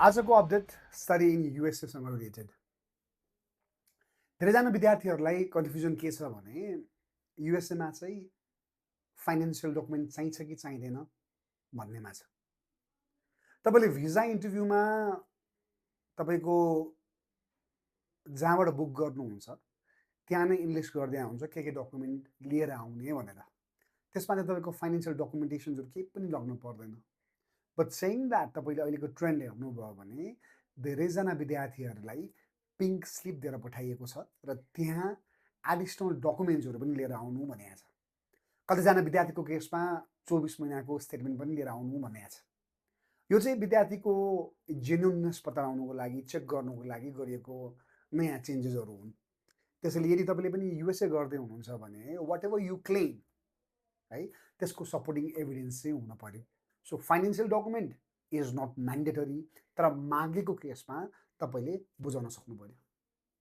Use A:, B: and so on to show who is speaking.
A: आजको update study in युएसएसँग related. धेरैजना विद्यार्थीहरूलाई कन्फ्युजन के छ भने युएसएमा चाहिँ फाइनेन्सियल डकुमेन्ट चाहिन्छ कि चाहिँदैन भन्नेमा छ। तपाईँले भिजा इन्टरभ्यूमा तपाईँको जहाँबाट बुक गर्नुहुन्छ त्यहाँ नै इन्लिस्ट गर्दै आउँछ के डकुमेन्ट लिएर आउने भनेर। त्यसमा चाहिँ तपाईँको फाइनेन्सियल डकुमेन्टेसनहरू केही पनि लग्नु पर्दैन। बट सेइङ द्याट तपाईँले अहिलेको ट्रेन्ड हेर्नुभयो भने धेरैजना विद्यार्थीहरूलाई पिङ्क स्लिप दिएर पठाइएको छ र त्यहाँ एडिसनल डकुमेन्ट्सहरू पनि लिएर आउनु भनेको छ। कतिजना विद्यार्थीको केसमा 24 महिनाको स्टेटमेन्ट पनि लिएर आउनु भनेको छ। यो चाहिँ विद्यार्थीको जेन्युननेस पत्ता लगाउनुको लागि चेक गर्नुको लागि गरिएको नयाँ चेन्जेसहरू हुन्। त्यसैले यदि तपाईँले पनि युएसए गर्दै हुनुहुन्छ भने वाट एभर यु क्लेम है त्यसको सपोर्टिङ एभिडेन्स चाहिँ हुन पर्यो। So financial document is not mandatory, तर मागेको केसमा तपाईँले बुझाउन सक्नु पर्यो।